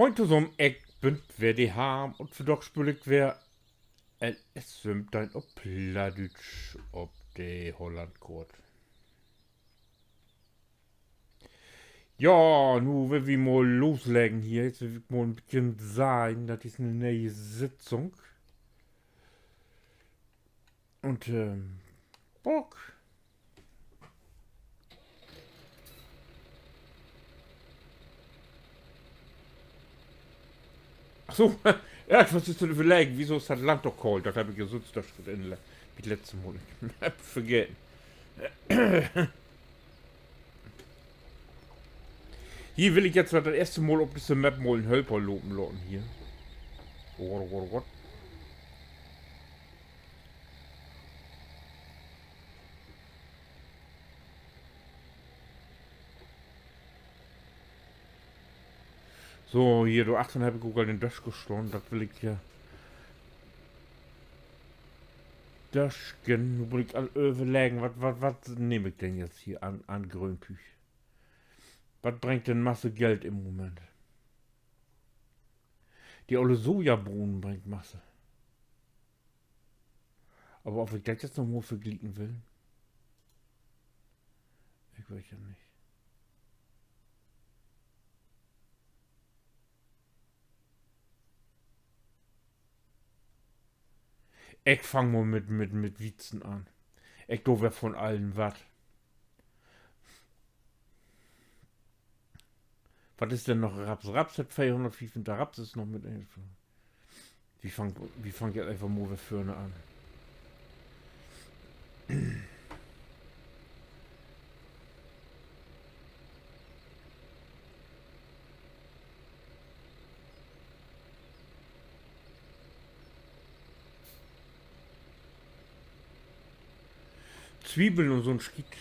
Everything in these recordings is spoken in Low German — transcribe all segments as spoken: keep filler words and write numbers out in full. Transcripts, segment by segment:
Moin tosamen, ik bün weer de Harm un vandaag speel ik weer L S söventeihn op Plattdüütsch op de Hollandkoort. Ja, nu wüllt wi mal losleggen hier. Nu will ik mal en beten sehn, dat is en ne'e Sitzung. Un, ähm, Bock. Ach so, ja, ik was jüst an överleggen, wieso is dat Land doch koolt? Dat heff ik ja sünst doch in, bi 't letzte Mal, ik heff vergeten. Hier will ik jetzt dat eerste Mal op disse Map mal en Hölper lopen laten hier. Oh Gott, oh Gott, oh Gott. So, hier, dor achtern heff ik ok al den Dösken stahn, dat will ik hier. Dösken, nu mutt ik al överleggen, wat, wat, wat nehm ik denn jetzt hier an, an Gröntüüg? Wat bringt denn Masse Geld in'n Moment? De olle Sojabohnen bringt Masse. Aver of ik dat jetzt noch mal verglieken will? Ik weet ja nich. Ik fang mal mit, mit, mit Wietsen an. Ik do weer von allen wat. Wat is denn noch Raps? Raps hett veerhunnertfief un de Raps is noch mit een. Wi fangt, wi fangt jetzt eenfach mal weer vörne an. Zwiebeln un so'n Schiet.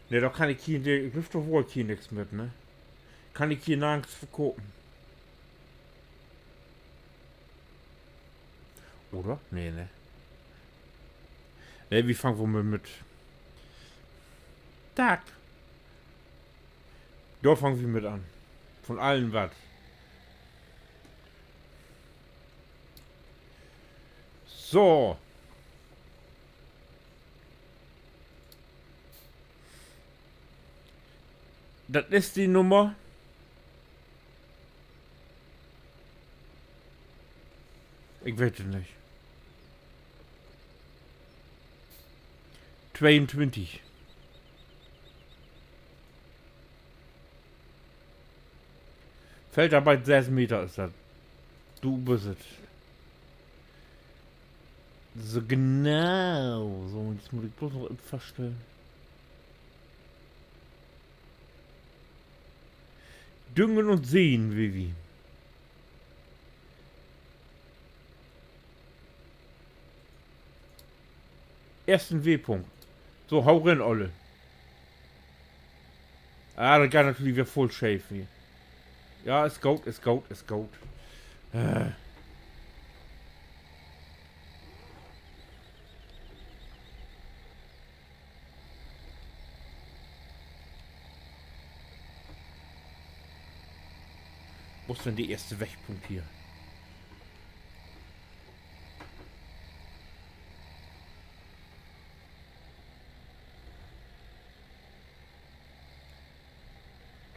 Nee, dor kann ik hier, de, ik glööv, dor woor ik hier nix mit, ne? Kann ik hier narms verkopen. Oder? Nee, ne? Nee, wi fangt woll mit, mit, tak. Dor fangt wi mit an. Von allen wat. So. Dat is de Nummer. Ik weet et nich. Tweeuntwintig. Feldarbeit söss Meter is dat. Du büst et. So, genau. So, un nu mutt ik bloots noch even faststellen. Düngen un Seen, Vivi. Eersten Wehpunkt. So, hau rin, Olle. Ah, dat geiht natürlich weer vull scheef hier. Ja, is goot, is goot, is goot. Äh. Wo is denn de eerste Wegpunkt hier?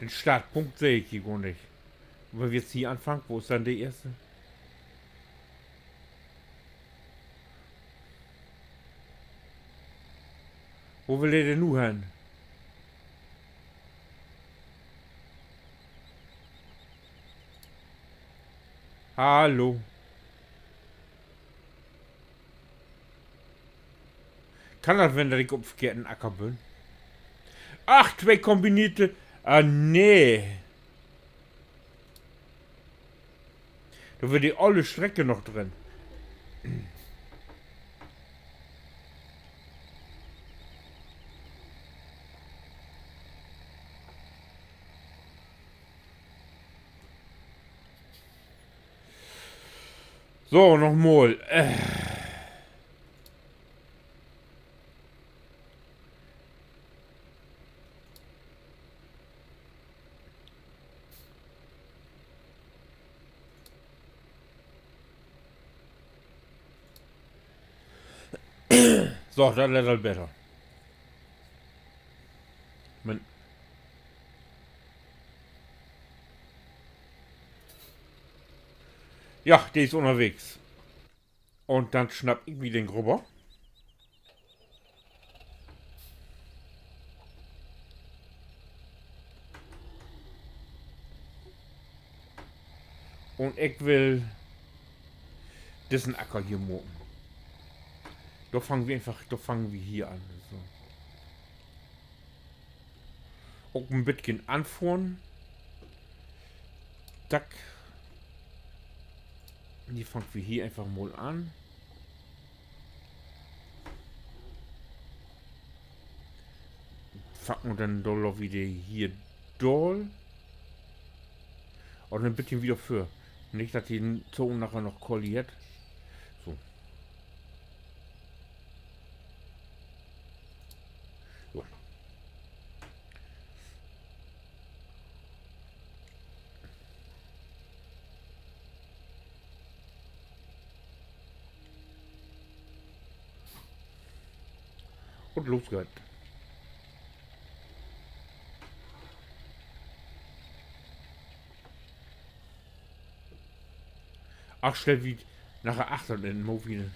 Den Startpunkt seh ik hier gor nich. Wenn wi jetzt hier anfangt, wo is denn de eerste? Wo will de denn nu hen? Hallo? Kann dat ween, dat ik op verkehrten Acker bün? Ach, twee kombineerte. Ah, nee. Dor weer de olle Strecke noch drin. So, noch mal. Äh. So, dat lett al beter. Man, ja, de is ünnerwegens. Un denn snapp ik mi den Grubber. Un ik will dissen Acker hier maken. Dor fangt wi eenfach, dor fangt wi hier an, so. Ok en beten anfohren. Tack. De fangt wi hier eenfach mal an. Fangt man denn dor, glööv ik, de hier dal. Oder en beten wieder vör. Nich, dat de Zoon naher noch kolliert. So. So. Un los geiht 't. Ach, stellt wi naher achtern in, Movie.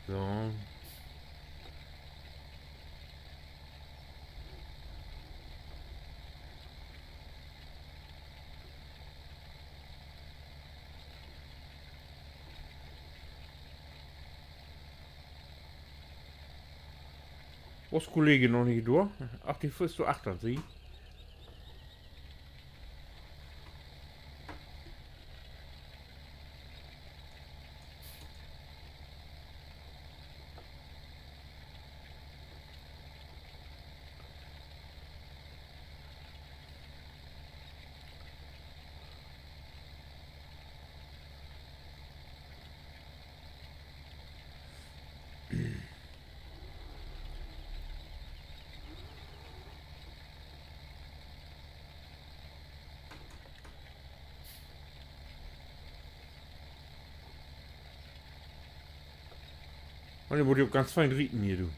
So. Wo is Kollege noch nich dor? Ach, de is dor achtern, süh. Man, de mutt ja ok ganz fein rieten hier, du.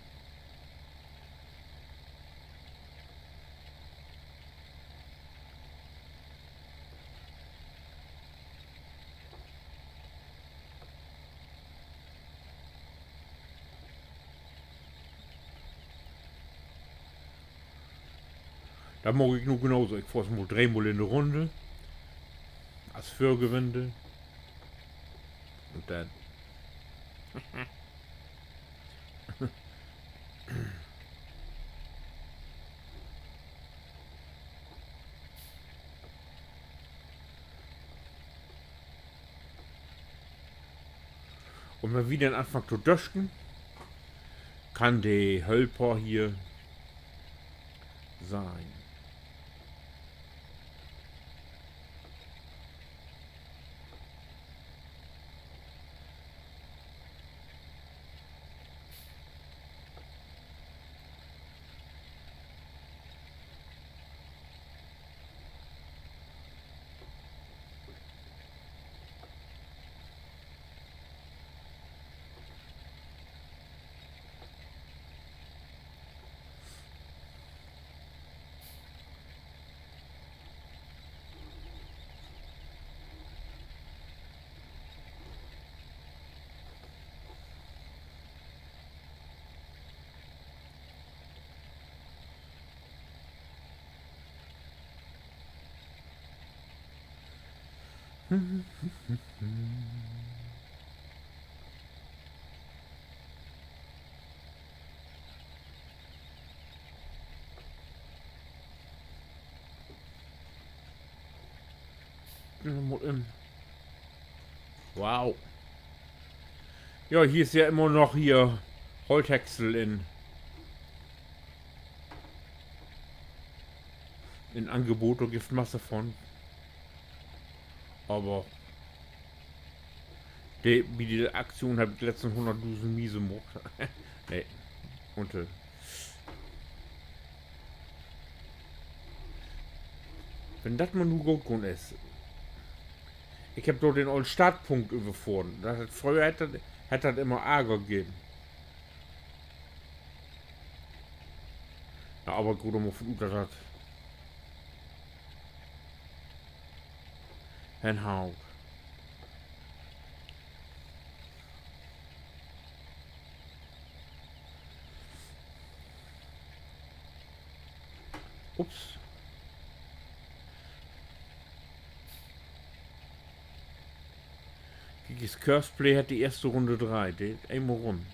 Dat maak ik nu genauso. Ik fohr mal dreemal in de Runn. As Vörgewinn. Un denn. Un wenn wi denn anfangt to dösken, kann de Hölper hier sehn. Mal in. Wow. Ja, hier is ja immer noch hier Holthäcksel in, in Angebot, dor gifft Masse von. Aver de, bi de Aktion heff ik letztens hunnertdusend Miese maakt. Nee. Un, äh, Wenn dat mal nu goot gahn is. Ik heff dor den ollen Startpunkt överfohren. Dat hett, fröher hett dat, hett dat immer Arger geven. Na, aver goot, dor mutt man ut, dat dat henhaut. Ups. Kiek, is Curseplay hett de eerste Runn dreiht. De is eenmal rüm.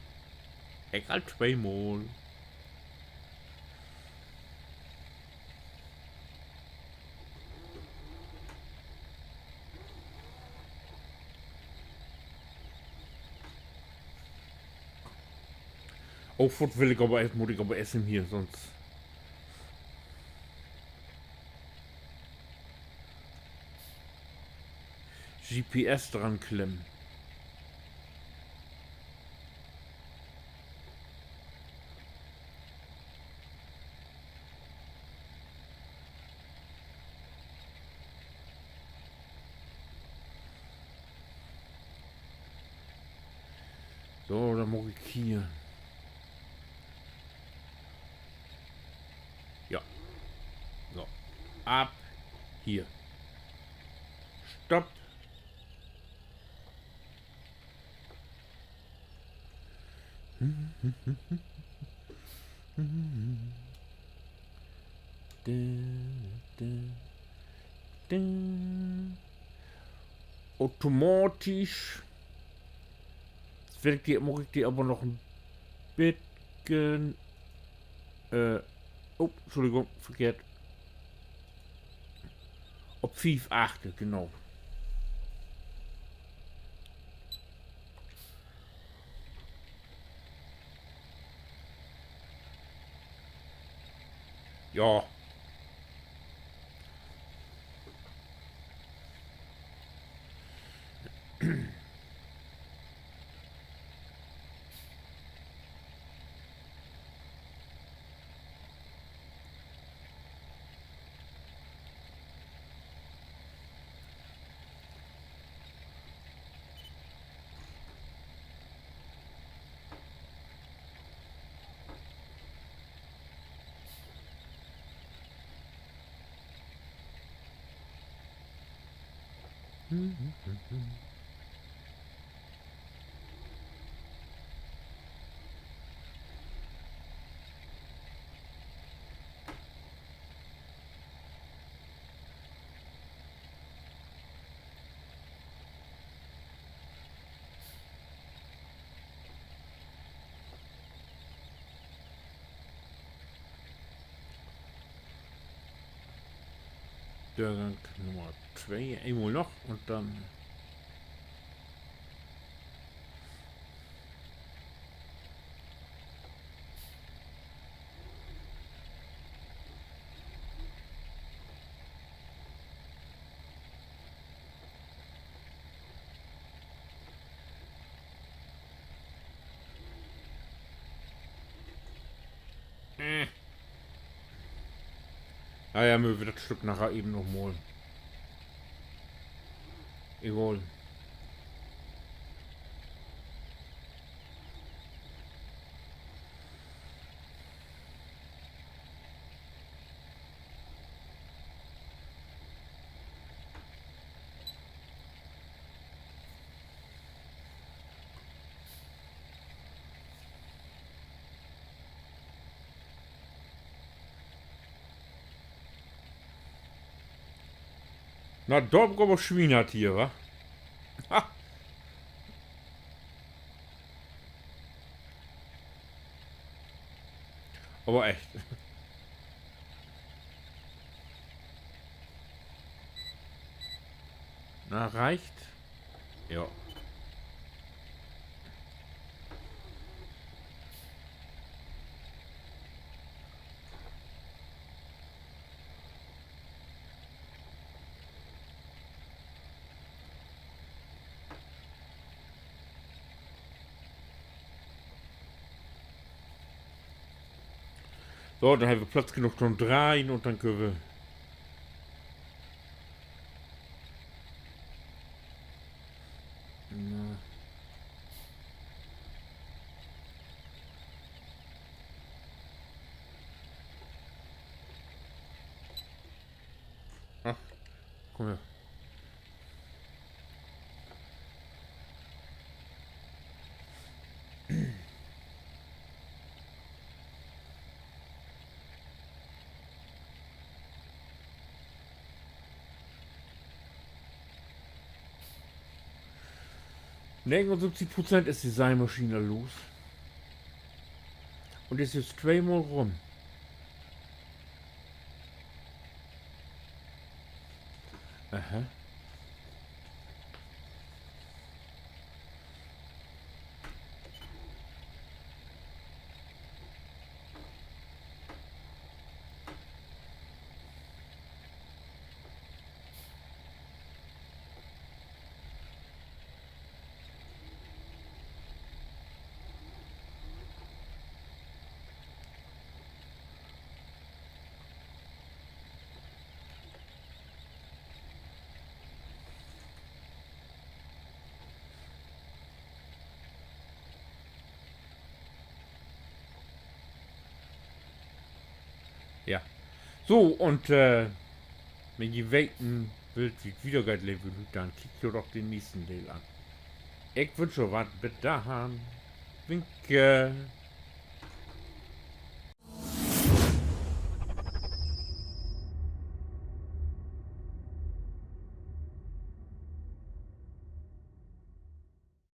Ik al tweemal. Oh, foort will ik aver, mutt ik aver eerst hier, sonst G P S dran klemmen. So, denn mutt ik hier. Ja. So. Ab hier. Stopp. Automatisch. Jetzt will ik de, mutt ik de aver noch en beten, äh, oh, Entschuldigung, verkehrt. Op fief achte, genau. Ja. Dörgang Nummer twee, eenmal noch un denn Na ja, mööt wi dat Stück naher even noch mal. Egal. Na, dor heff ik aver Swienert hier, wa? Aver echt. Na, reicht. Ja. So, denn hebbt wi Platz genoog to'n Dreihn un denn köönt wi. Kumm her. Negenunsiebzig Prozent is de Seimaschien al los. Un is jetzt tweemal rum. Aha. Ja. So, un, äh, wenn ji weten wüllt, wo dat wiedergeiht, leve Lüüd, denn kiekt jo doch den nächsten Deel an. Ik wünsch jo wat, bit dorhen. Winke.